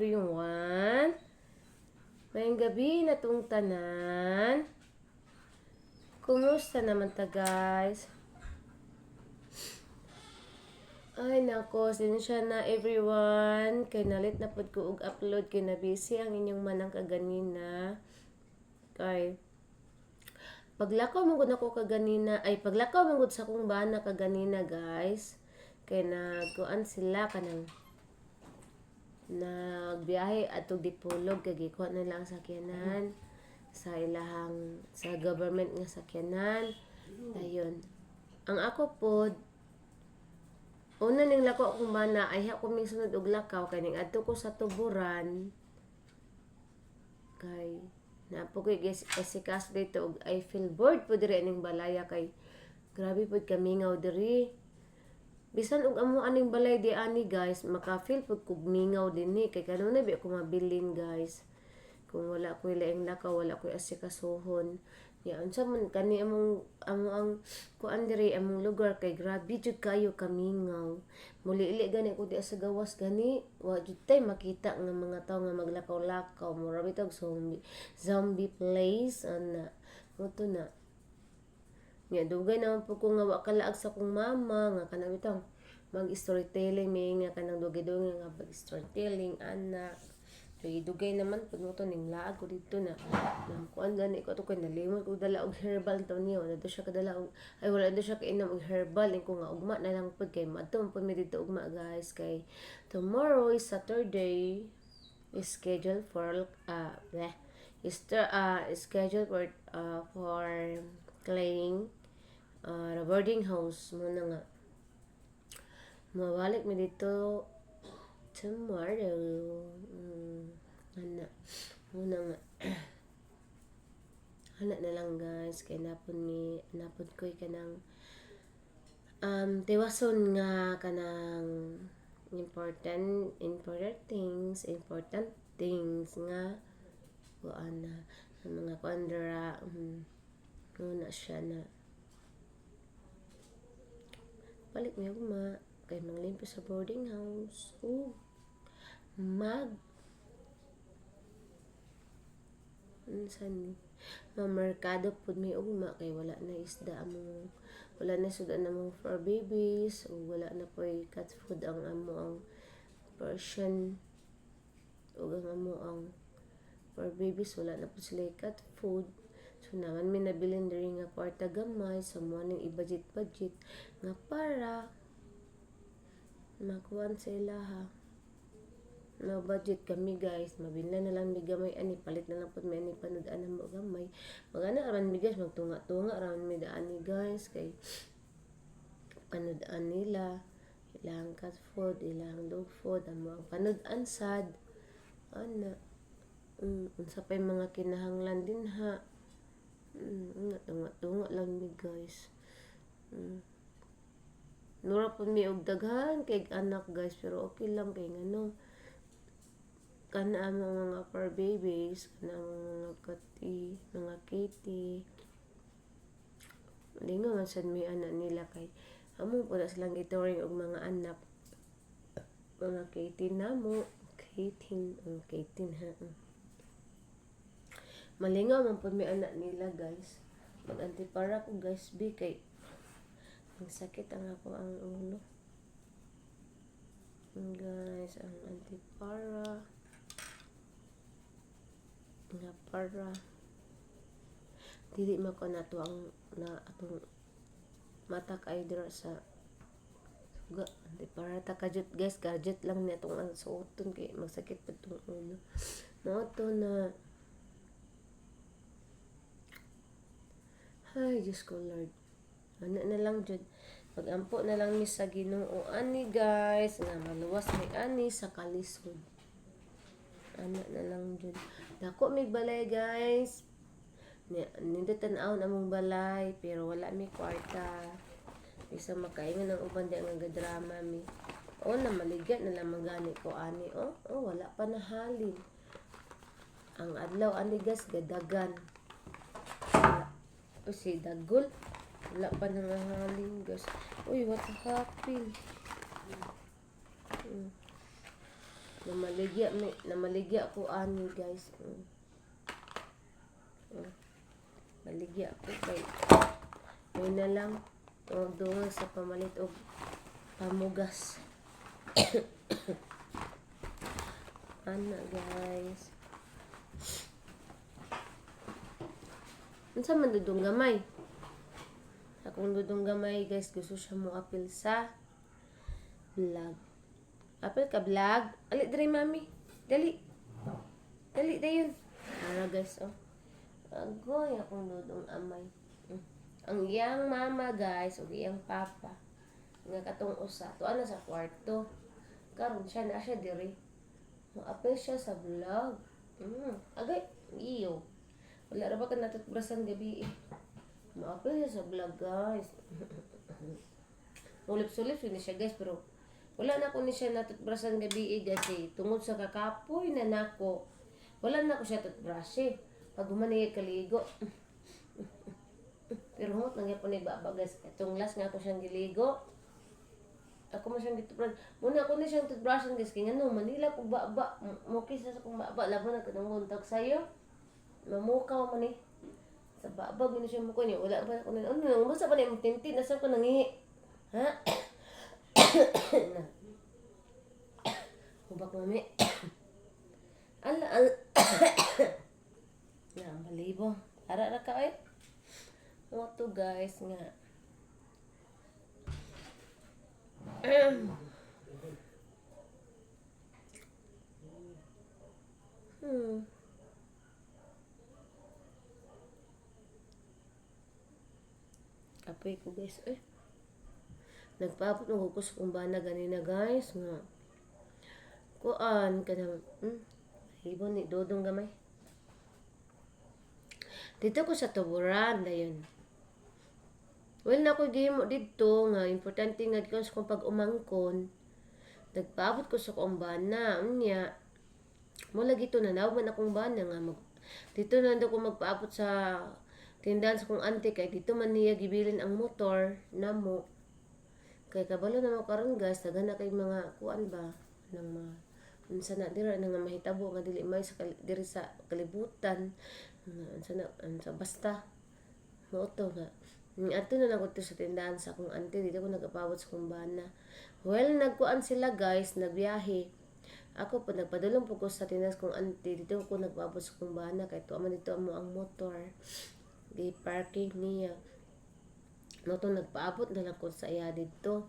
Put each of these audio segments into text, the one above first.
Everyone. Maayong gabi na tong tanan. Kumusta naman ta, guys? Ay nako, sinsya na, everyone. Kay na-late na pud ko og upload kay na busy ang inyong manang kaganina. Kay paglakaw man gud ako kaganina, ay, paglakaw man gud sa akong bana kaganina, guys. Kay nagkuan sila, kanang nagbiyahe atong Dipolog kay gikuha nila ang sakyanan sa ilahang sa government nga sakyanan. Ayun. Ang ako pod, una ning lakaw akong bana ay ko ming sunod og lakaw kay ning adto ko sa tuburan kay naa po ko'y asikaso dito og I feel bored po diri aning balaya kay grabe pod kamingaw diri. Bisan og amo aning balay di ani, guys, maka-feel pud kog mingaw dinhi kay kanunay bi ako mabilin, guys. Kung wala ko'y laing lakaw, wala ko'y asikasuhon. Ya, unsa man kani among amo ang kuan diri, among lugar, kay grabe jud kayo kamingaw. Mulili gani ko di sa gawas gani, wa jud tay makita nga mga tawo nga maglakaw-lakaw, mura bitawg zombie zombie place ana. Mao to na. Nya dugay naman pud ko nga wa kalaag sa akong mama nga kana bitaw mag storytelling mi nga kanang dugay-dugay nga mag storytelling ana. Dugay-dugay naman pud mo to ning laag ko didto na kuan gani ko ato kay nalimot ko dala og herbal taon niya, wala daw siya kadala og, ay, wala daw siya kainom og herbal. Ko nga ugma na lang pud kay maadto man pud mi didto ugma, guys, kay tomorrow is Saturday, is scheduled for bleh, is scheduled for cleaning the boarding house mo na nga mabalik mi dito tomorrow. Ana muna nga ana na lang, guys, kay napon mi napon ko'y kanang tiwason nga kanang important important things nga kuan na ang mga kuan dira, muna siya na balik mi ugma kay manglimpyo sa boarding house ug mag unsa ni mamerkado pud mi ugma kay wala na isda among wala na sudan among fur babies ug wala na poy cat food ang amo ang Persian ug ang amo ang fur babies, wala na pud sila cat food. So naman mi nabilin diri nga kwarta gamay, so mo ning i-budget budget nga para makuan sa ilaha. No budget kami, guys, mabinlan na lang mi gamay ani, palit na lang pud mi ani panud-an namo gamay. Magana ra mi, guys, magtunga-tunga ra man mi ani, guys, kay panud-an nila, ilang cat food, ilang dog food, amo ang panud-an sad ana. Unsa pay mga kinahanglan dinha. Tunga-tunga lang mi, guys. Mura pud mi og daghan kay anak, guys, pero okay lang kay ngano kana among mga fur babies, kana among mga kati, mga kitty. Lingaw man sad mi ana nila kay amo pud na silang gituring og mga anak. Mga kitty namo, kitty, ang kitty ha. Malingaw man pud mi anak nila, guys. Mag-antipara ko, guys, bi kay ang sakit ang ako ang ulo. Guys, ang antipara nga para dili mako nato ang na atong mata kay dira sa suga. Antipara ta kadyot, guys, gadget lang ni atong ang suoton kay magsakit pa tong ulo. Mao to na. Ay, Diyos ko Lord. Ano na lang jud. Magampo na lang mi sa Ginoo ani, guys, nga maluwas mi ani sa kalisod. Ana na lang jud. Dako mig balay, guys. Nindot tan-awon among balay pero wala mi kwarta. Bisa makaingon ang uban di nga gadrama mi. O na maligya na lang magani ko ani, oh. Oh, wala pa nahalin. Ang adlaw ani, guys, gadagan. O si Dagol. Wala pa nangahalin, guys. Uy, what happened? Namaligya mi, namaligya ko ani, guys. Maligya ko kay may na lang tungag sa pamalit og pamugas. Ana, guys. Unsa man, dudong gamay? Akong dudong gamay, guys, gusto siya mo apil sa vlog. Apil ka vlog? Ali diri, mami. Dali. Dali dayon. Ara, guys, oh. Agoy akong dudong amay. Ang iyang mama, guys, ug iyang papa nga katong usa tuan na sa kwarto. Karon siya na siya diri. Moapil siya sa vlog. Agay, iyo. Wala ra ba ka natutbrasan gabi eh. Moapil siya sa vlog, guys. Ulip-sulip ni siya, guys, pero wala na ko ni siya natutbrasan gabi eh, guys eh. Tungod sa kakapoy na nako. Wala na ko siya toothbrush eh. Pag humaniya kaligo. Pero humot lang yapon ni baba, guys. Itong last nga ako siyang giligo. Ako man siyang gitoothbrush. Muna ako ni siyang toothbrushan, guys. Kaya nga no, Manila ko baba. Mukis na sa kong baba. Labo na kanang buntag sa'yo. Mamukaw man eh. Sa baba, gino siya mukaw niya. Wala ba ako na. Ano, basta pa na yung tintin. Nasa ko nangihi. Ha? Na. Hubak mami. Ala, ala. Na, balibo. Ara ra ka eh. Mo to, guys, nga. Kapoy ko, guys, eh. Nagpaabot ng ko sa kong bana ganina, guys, nga. Kuan kanang ibon ni Dodong gamay. Dito ko sa tuburan dayon. Well na ko gihimo didto nga importante nga gikan sa kong pag-umangkon. Nagpaabot ko sa kong bana unya. Mo lagi to na man akong bana nga mag dito na daw ko magpaabot sa tindahan sa kong auntie kay dito man niya gibilin ang motor namo. Kay kabalo na mo karon, guys, daghan na kay mga kuan ba ng mga unsa na dira na nga mahitabo nga dili may sa diri sa kalibutan nga unsa na unsa basta mao to nga adto na lang ko sa tindahan sa akong auntie, dito ko nagapabot sa akong bana. Well, nagkuan sila, guys, nagbiyahe. Ako po nagpadulong po ko sa tindahan sa akong auntie, dito ko nagpaabot sa akong bana kay tuwa man dito amo ang motor di parking niya. Mao to nagpaabot na lang ko sa iya didto.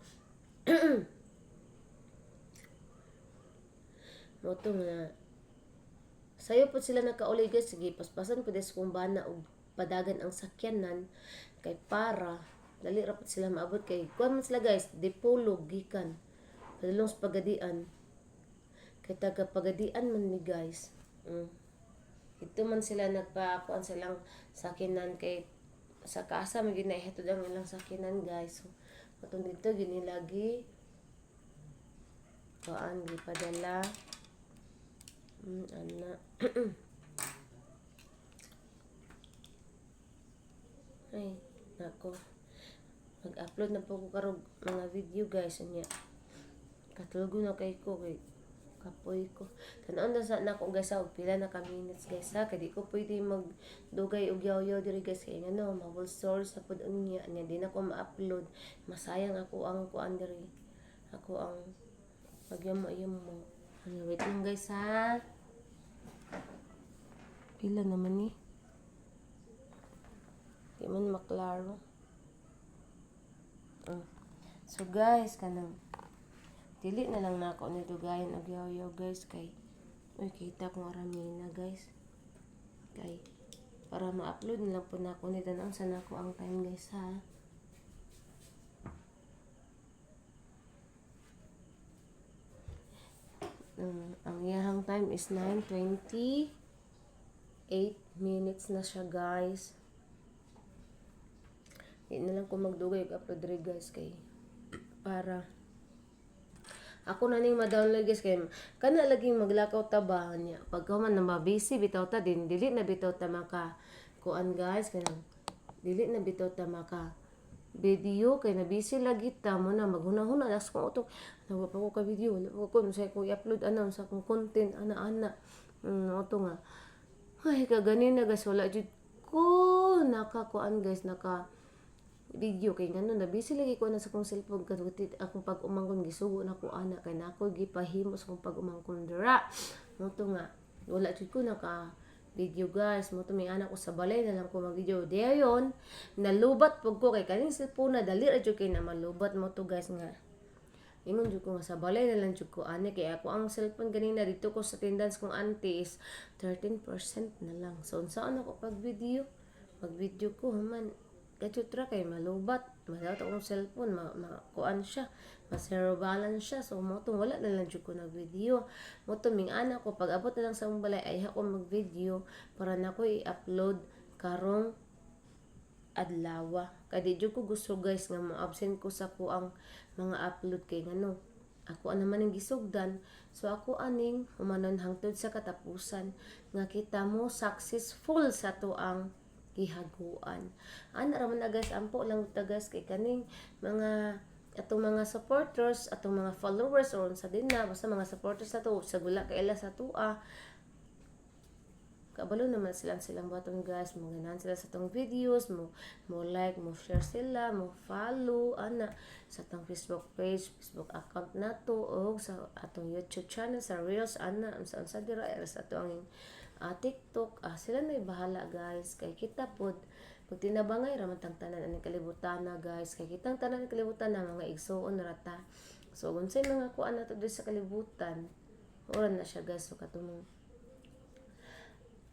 Mao to nga sayo po sila nakauli, guys, sige paspasan po sa kong bana og padagan ang sakyanan kay para dali ra pud sila maabot kay kuan man sila, guys, Dipolog gikan padulong sa Pagadian kay taga Pagadian man mi, guys. Ito man sila nagpakuan silang sakyanan kay sa kasa man gyud na ang ilang sakyanan, guys. So atong dito gini lagi kuan gipadala. Ana. Ay, nako. Mag-upload na po ko karog mga video, guys, unya. Katulgo na kay ko kay kapoy ko. Tan-on na sa nako, guys, og pila na ka minutes, guys, ha, kay di ko pwede magdugay og yaw-yaw diri, guys, kay ngano mabul source na pud unya nya di na ko ma-upload. Masayang ako ang kuan diri. Ako ang pagyamo-yamo. Ano, wait lang, guys, ha. Pila naman ni? Di man maklaro. So guys, kanang dili na lang nako ni dugayan og yaw-yaw, guys, kay uy kita kong aramina, guys. Kay para ma-upload na lang po nako ni tan sa nako ang time, guys, ha. Ang iyahang time is 9:28 minutes na siya, guys. Di na lang ko magdugay og upload diri, guys, kay para ako na ning ma-download, guys, kay kana laging maglakaw ta ba niya pagka man na mabisi bitaw ta din dili na bitaw ta maka kuan, guys, kanang dili na bitaw ta maka video kay na busy lagi ta mo na maghuna-huna na sa akong utok. Wala pa ko ka video, wala pa ko unsa ko i-upload ana, unsa akong content ana ana. Ato nga. Ay, kaganina, guys, wala jud ko nakakuan, guys, naka video kay ngano na busy lagi ko na sa akong cellphone kadutit akong pag-umangkon. Gisugo na ko ana kay nako gipahimo sa akong pag-umangkon dira. Mo to nga wala jud ko naka video, guys. Mo to may anak ko sa balay na lang ko mag video dayon. Nalubat pug ko kay kaning cellphone na dali ra jud kay na malubat. Mo to, guys, nga ingon jud ko nga sa balay na lang jud ko ani kay ako ang cellphone ganina dito ko sa tindahan kong auntie is 13% na lang. So unsaon ako pag video? Mag video ko human kachutra kay malubat, madawat akong cellphone, ma, ma kuan siya, ma zero balance siya. So mo to wala na lang jud ko nag video. Mo to ming anak ko pag abot na lang sa among balay ay ako mag video para nako i-upload karong adlaw. Kay di jud ko gusto, guys, nga mo-absent ko sa kuang mga upload kay ngano ako naman ang gisugdan. So ako aning humanon hangtod sa katapusan nga kita mo successful sa tuang gihaguan. Ana ra man na, guys, ampo lang ta, guys, kay kaning mga atong mga supporters, atong mga followers or unsa din na, basta mga supporters sa to, sa gula kaila sa tua. Kabalo naman silang silang baton, guys, mo ganahan sila sa atong videos, mo like, mo share sila, mo follow ana sa atong Facebook page, Facebook account nato o sa atong YouTube channel, sa Reels ana, unsa unsa dira sa atong TikTok. Sila na bahala, guys, kay kita pod pagtinabangay ra man tang tanan aning kalibutan na, guys, kay kitang tanan ang kalibutan na mga igsuon ra ta. So unsay mga kuan nato diri sa kalibutan, ora na siya, guys. So katong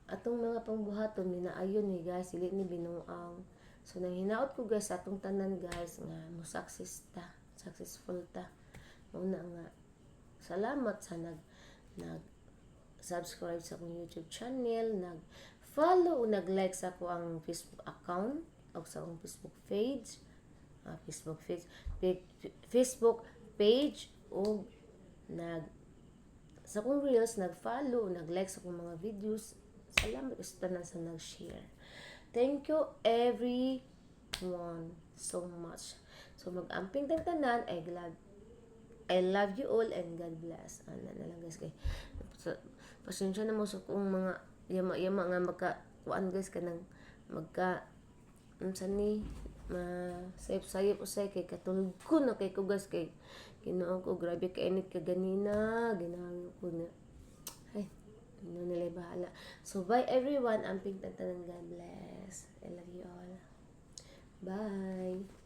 atong mga pangbuhaton minaayon ni, guys, dili ni binuang. So nang hinaot ko, guys, sa atong tanan, guys, nga mo success ta, successful ta. Mao na nga salamat sa nag subscribe sa akong YouTube channel, nag follow o nag-like sa ako ang Facebook account o sa akong Facebook page, Facebook page o nag sa akong Reels, nag-follow, nag-like sa akong mga videos. Salamat sa tanan sa nag-share. Thank you everyone so much. So mag-amping tang tanan. I glad I love you all and God bless. Ana na lang, guys, kay sa, pasensya na mo sa kung mga yama-yama nga magka kuan, guys, kanang magka unsa ni ma sayop-sayop usay kay katulog ko na kay ko, guys, kay Ginoo ko, grabe ka init ka ganina. Ginawa ko na ay ino nila bahala. So bye everyone, amping tanan, God bless. I love you all. Bye.